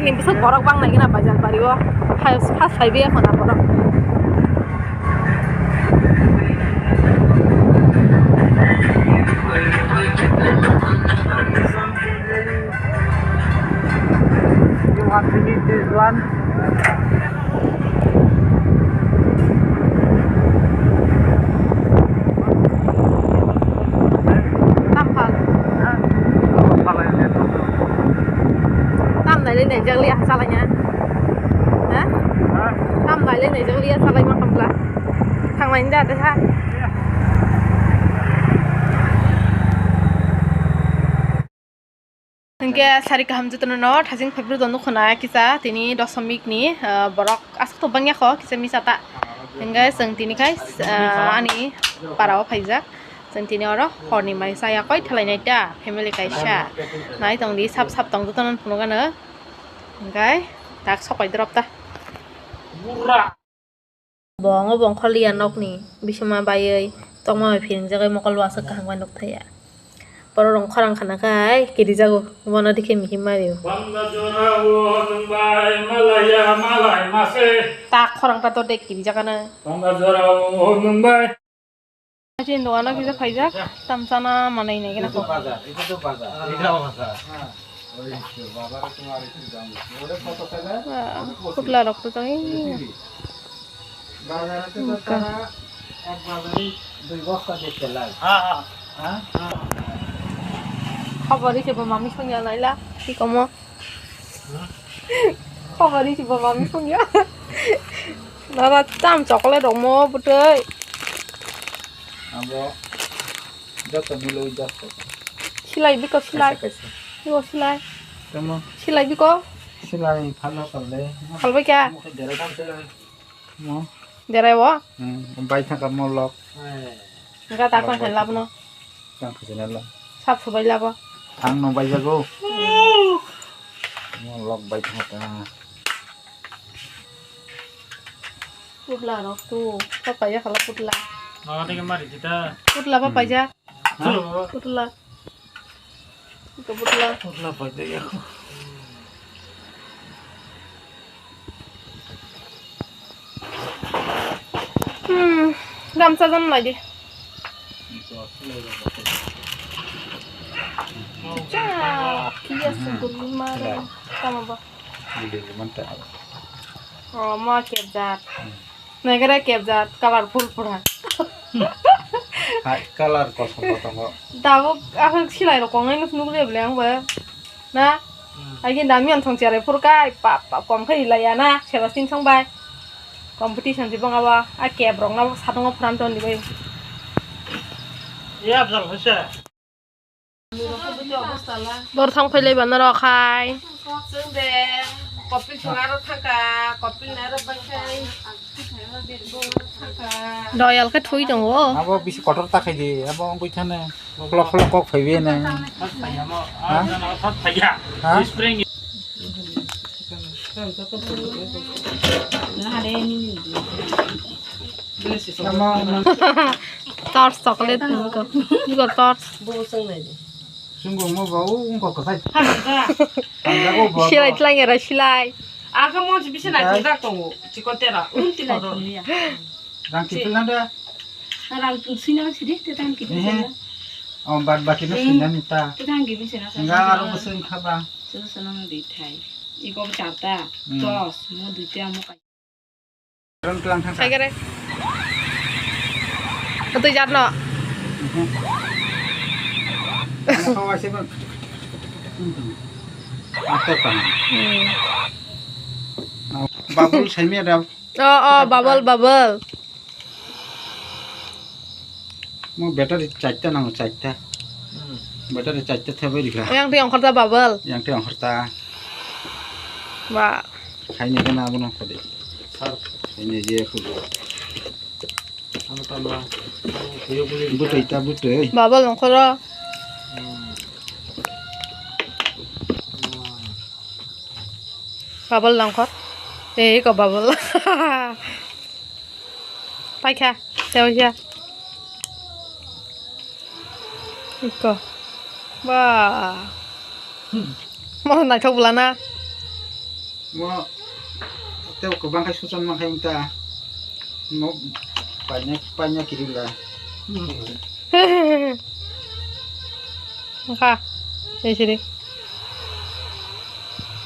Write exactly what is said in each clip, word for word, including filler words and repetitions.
Ni bwswk borok bang nai gana bazar bari o. Phai, phas phai biya khona borok. You want to eat this one? Tam phal. Tam nai le nai jak liya salai nya. Ha? Tam nai le nai jak liya salai ma khamla. Thang lai da te ha. Hingke sari kaham jotono no thajing phaibrwdo nukho na kisa tini dosomik ni, ah, borok aswk to bangya kho kisa misa ta. Hingke chwng tini khai, ah, ani para o phaijak. Chwng tini oro hor ni mai chaya koi thalai nai ta family kaisa. Nai tong di sap sap tong jotono phunuk ano. Hingke tak sok pai drop ta. Bo wngo bo ongkhorliya nokni bisingma baiwi tongma bai phiringjagwi mokol o aswk kaham khe nukthaiya. Borok rok khorang khana khai kirijago bono dikhe mihim mario. Pangna jora o nwng bai malaya malai mase. Ta khorang ta to dek kirijakano. Pangna jora o nwng bai. Chini dogano kisa phaijak, tamsana manai nai gana kok. Ah, putla rok to jagwi. Khobor ri se bo mami songya naila, ki komo. Khobor ri se bo mami songya. Baba, tam chocolate rok mo bwtwi. Abo joto milwi joto. Silai biko silai. Kaisa, kaisa. Biko silai. Tamo. Silai biko. Silai phalo kalle. Phalbai kya? Mo khe dera kam silai. Mo. Dera wo? Hmm, bai thangka mo lok. Enggak tak kan lab no. Tang khajana la. Sap subai labo. Ang no bai jago. Mo lok bai thangka. Putla rok tu, pa paija khala putla. Mama teke mari kita. Putla pa paija. Halo. Putla. Itu putla. Putla paija ya. Hmm, gamsa jam lagi. Cha, kia sungkul mara. Tama ba. Bili mantap. Oh, ma kebjat. Naikara kebjat, colorful pura. Hai, color kosom kosom. Tabuk aswk silai rok kongnai nuk nuk le bele ang ba. Na? Hmm. Aigin dami on thong cherai phur kai, pa, pa, kom khai lai ya na, Sebastian song bai. Competition si bong abo, a kep rok na satong o phuran ton di bai. Ye abjal hoise. Bor thang phai lai ba norok hai. Chwng de, kopil thong aro thangka, kopil na aro bai khai. Royal khe thui tongo. Abo bisi kotor ta khai di, abo wngwi thane. Khlok khlok kok phaiwi nai. Ha? Ha? Torch chocolate nungkha. Nungkha torch. Sungkha mo ba o wngkha kwthai. Silai tlang era silai. Aka monsi bisa nai tongdak tongo. Chikon tera. Unti lai tongya. Rang kipil nang da. Rang sui nang sidi te tang kipil. Ehe. Oh, bad baki no sui nang ta. Te tang kipil sina sa. Enggak, aro bosong khaba. Susu senang di thai. Iko charta. Hmm. Dos, mo duita mo kai. Rang tlang thang. Sai kare. Atui jat no. Mhm. Ano kau aise ban. Apa kan? Hmm. Babul saimia da. Oh, oh, bubble, bubble. Mo battery charta nango, charta. Hmm. Battery charta thebai rikha. Yang twi ongkhorta bubble. Yang twi ongkhorta. Ba. Khaini gana abono khode. Sir. Khaini je khu. Ano tama. Butoi ta butoi. Bubble ongkhoro. Hmm. Bubble nangkor. Eh, iko bubble. Paikha, teo ya. Iko. Ba. Mo naithok bwlana. Mo tei kwbang khai suchon man khai ta. Mo paina, paina kirila. Wngkha. Tei siri.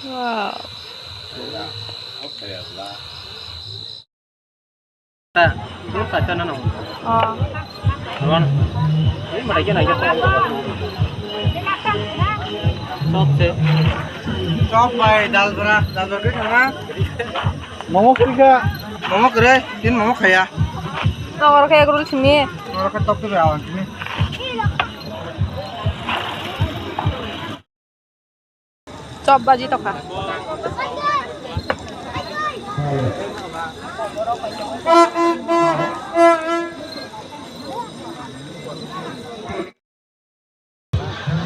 Wow. Chop bai dal bra, dal bra khe thangna. Momo kri kha. Momo kre, tin momo khaya. Tokor khe egg roll simi. Tokor khe tok khe awan simi. Chop baji tokha.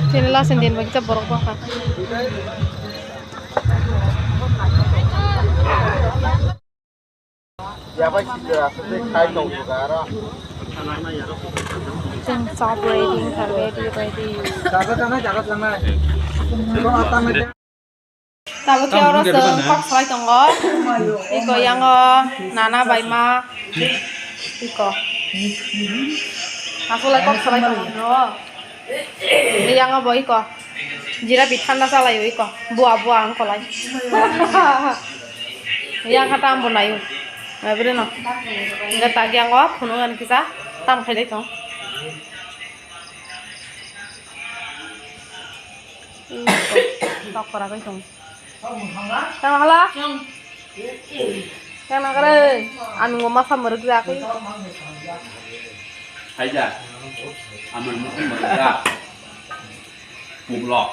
Chini last din bai kisa borok bokha. Chwng chop ready wngkha, ready, ready. Tabuk khe oro chwng kok salai tongo. Iko yango nana baima. Iko. Asolai kok salai tongo. Yang abo iko. Jira pi thanda chalai iko. Bua bua ang kolai. Yang kata ambo nayo. Mabri no. Enggak tagi yang o phunu kan kisa tam khailai tong. Tok kora kai tong. Tang hala. Yang nang kare, ani ngoma sa merek jaki. Haida, amar mukhung merek jak. Publok.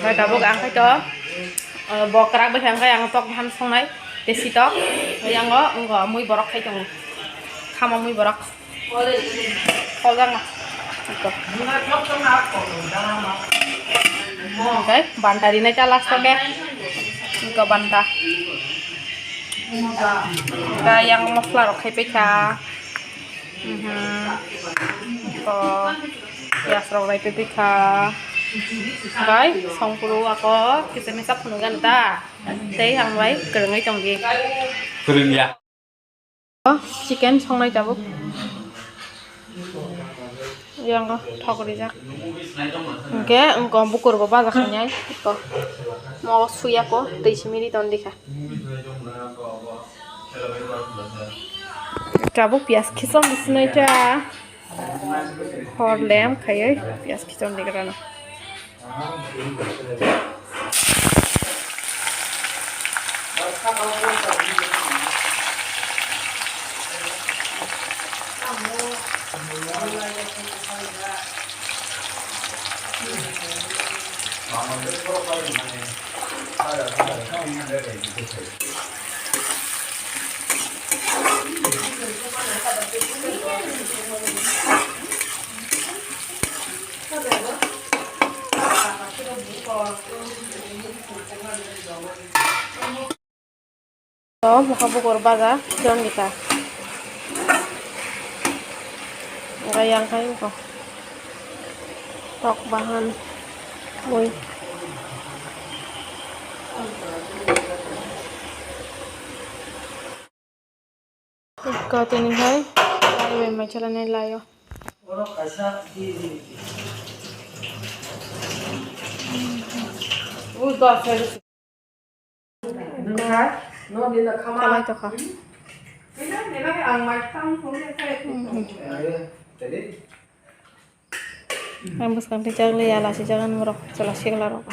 Bai tabuk ang khaito, eh, bokrak bai khe ang tok bahan songnai, tei sitok, yang o, wngkha mui borok khai tongo. Khama mui borok. Hojak na. Iko. Oke, banta rinai ta last o ke. Iko banta. Iko yang mosla rok khai paikha. Mhm. Iko pias rok rai paikha. Bai, songpuru ako kisa misa phunukgani ta. Tei ang bai kwrwngwi tongdi. Kwrwngya. Chicken songnai tabuk. Yang thok rijak. Hwnkhe wngkha bukur bo baja khainai. Iko. Mo suya ko twi simi ri ton dikha. Tabuk pias khichon di sinai ta. Hor lem khaiwi pias khichon di grana. To mokha bukur baja, Jondika. Ora yang kai ko. Tok bahan. Ui. Iko tini hai, lai bai mai chala nai layo. Kalai tokha. Mhm. Ang bwskang tei jak liya, lasi jagan borok, chwla sikla rok.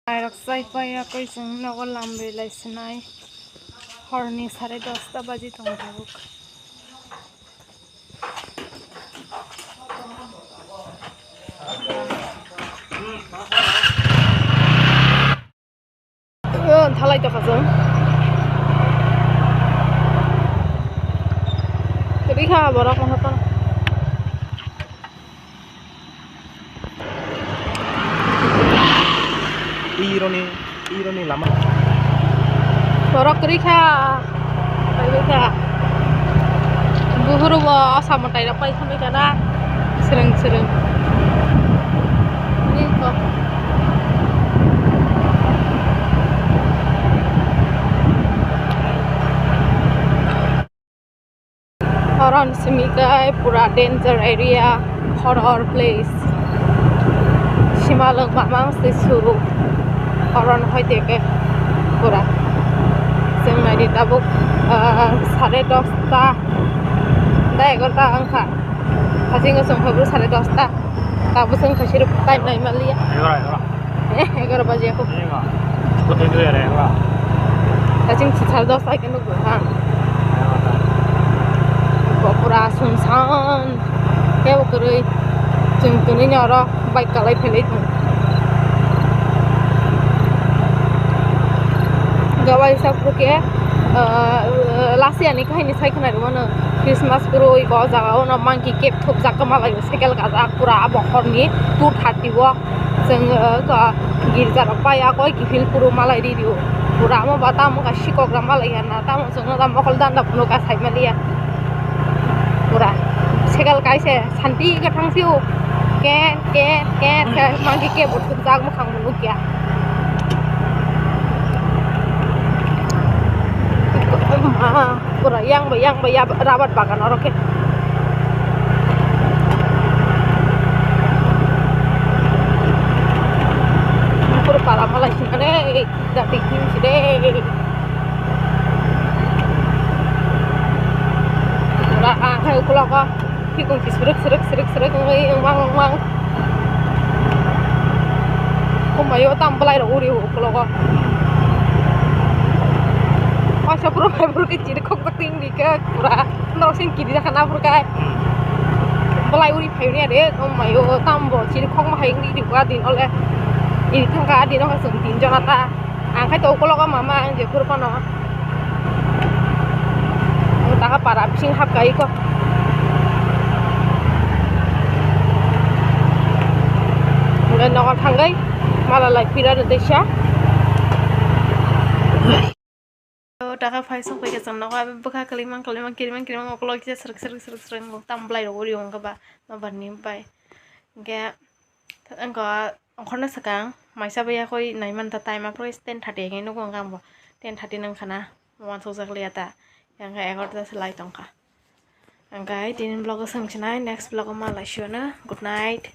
Mairok chai paiya koi chwng nogo lamri lai sinai. Horni sare dosta baji tongo tabuk. Thalai tokha chwng. Kwrwi kha borok moha tong. Ironi, ironi lama. Borok kwrwi kha. Phaibai kha. Buhuru bo asamo tairok pai thangbai kha na. Srwng srwng. Ni ko. Horon simi kai pura danger area, horror place. Simalwng mamang se suru horon hoi teke pura. Chwng naidi tabuk, ah, sare dosta da egarota wngkha. Hajingo chwng phaibo sare dosta. Tabuk chwng khaisirok time nai manliya. Egaro, egaro. Eh, egaro baji ako. Ega. Kote dui are, ega. Kaching sal dos ai keno buha. Ega ta. Bo pura sunsan. Kebo kwrwi. Chwng twnwi ni oro bike kalai phelai thung. Gawai sak ke, ah, lasi ani kahini sai khna rwmano. Christmas kwrwi bo jaga o no monkey cab thupjak malai cycle gajak pura abo horni two thirty o. Chwng, uh, ka girja rok pai a koi kiphil phuru malai ri rio. Pura amo ba tamo ka sikok ram malai ya na tamo chwng no mokol danda phunu ka sai mali ya. Pura segal kai se santi ka thang siu. Ken, ken, ken, ken, monkey cab thuk jak mukhang munu kya. Ma, pura yang ba, yang ba, ya rabat bagan oro khe. Pura para malai singkane, jati king side. Pura ang khai uklogo, khikung si srwk, srwk, srwk, srwk, wngwi wngmang, wngmang. Kumbai o tam bwlai rok uri uklogo. Waisa pura mai pura khe chiri khok tak ting di khe pura norok sin kiri jakha na pura kai. Bwlai uri phai uni ade kumbai o tam bo chiri khok ma hai uri di kha din ole. Ini thang kha din o kha chwng tin jona ta. Ang khai to uklogo mama ang je phuru phano. Ang taka para bising hap kai ko. Ang nogo thangwi mala lai pira de teisa. Taka phai song pai khe chwng nogo bwkha kwlwimang kwlwimang kirimang kirimang ukulok kisa srwk srwk srwk srwk tam bwlai rok uri wng kha ba nobar ni bai. Hwnkhe wngkha okhorno swkang maisa bai yakui nai manta time aphuru ten thirty hinwi nugo wngkha ang bo ten thirty nung khana wansuk jak liya ta hwnkhe egarota se lai tongkha hwnkhe tini vlog o swng sinai next vlog o ma lai sio no good night.